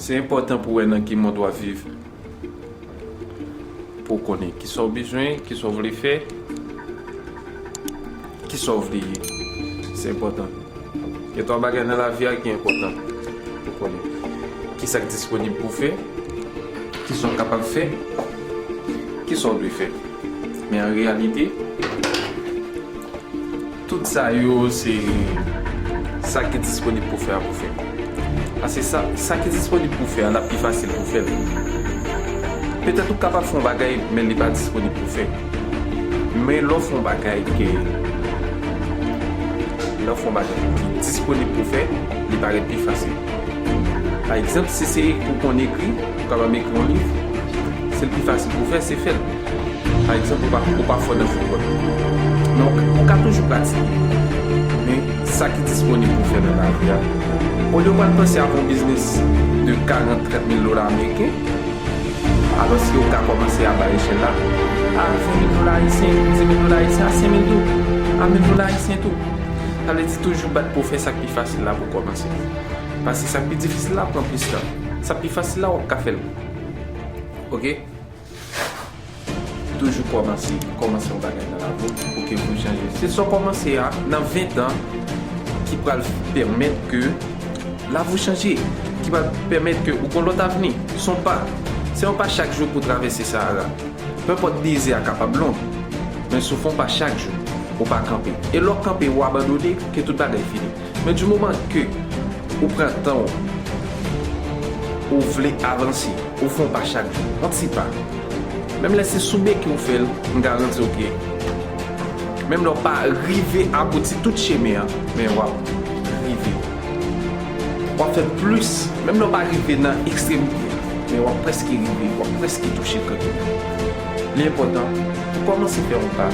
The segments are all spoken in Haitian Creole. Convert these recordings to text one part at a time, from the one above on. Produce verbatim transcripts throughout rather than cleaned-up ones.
Se enpòtan pou w wè nan ki mond w ap viv, pou w konnen kisa w bezwen, kisa w vle fè, kisa w vle ye. Se enpòtan. Gen twa bagay nan lavi a ki enpòtan pou w konnen. Kisa k disponib pou w fè, kisa w kapab fè, kisa w dwe fè. Men an reyalite, tout sa yo, se sa ki disponib pou fè a pou fè. Paske sa, sa ki disponib pou fè a, l ap pi fasil pou fè l. Petèt ou kapab fè yon bagay, men li pa disponib pou fè. Men lè w fè yon bagay ke, lè w fè yon bagay ki disponib pou fè, li parèt pi fasil. Pa egzanp, si se pou konn ekri, ou kapab ekri yon liv, se l pi fasil pou fè, se fè l. Pa egzanp, ou pa, ou pa fò nan foutbòl. Men ou, ou ka toujou pratike. Men sa ki disponib pou fè nan lavi a. Olye w pral panse a fè yon biznis de karant, trant mil dola ameriken, alòske ou ka kòmanse a ba echèl la a ven mil dola ayisyen, dis mil dola ayisyen, a senk mil tou, a mil dola ayisyen tou. Sa vle di toujou bat pou w fè sa k pi fasil la pou w kòmanse. Paske sa k pi difisil la pran plis tan. Sa k pi fasil la, w ap ka fè l. Oke? Toujou kòmanse, kòmanse yon bagay nan lavi w pou ke pou chanje. Se sa w kòmanse a nan ven tan ki pral pèmèt ke lavi w chanje, ki pral pèmèt ke ou gon lòt avni. Se yon pa, se yon pa chak jou pou travèse Sahara. Penpòt dezè a kapab long, men si w fè yon pa chak jou, ou pa kanpe. E lè w kanpe, ou abandone, ke tout bagay fini. Men di moman ke ou pran tan w, ou vle avanse, ou fè yon pa chak jou, yon ti pa. Menm lè se sou beki ou fè l, m garanti w ke menm lè w pa rive abouti tout chemen an, men w ap rive. W ap fè plis, menm lè w pa rive nan ekstremite, men w ap prèske rive, w ap prèske touche kòt ou. Li enpòtan pou kòmanse fè yon pa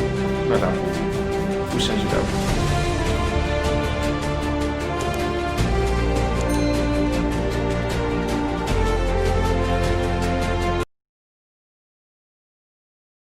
nan lavi w, pou chanje lavi w.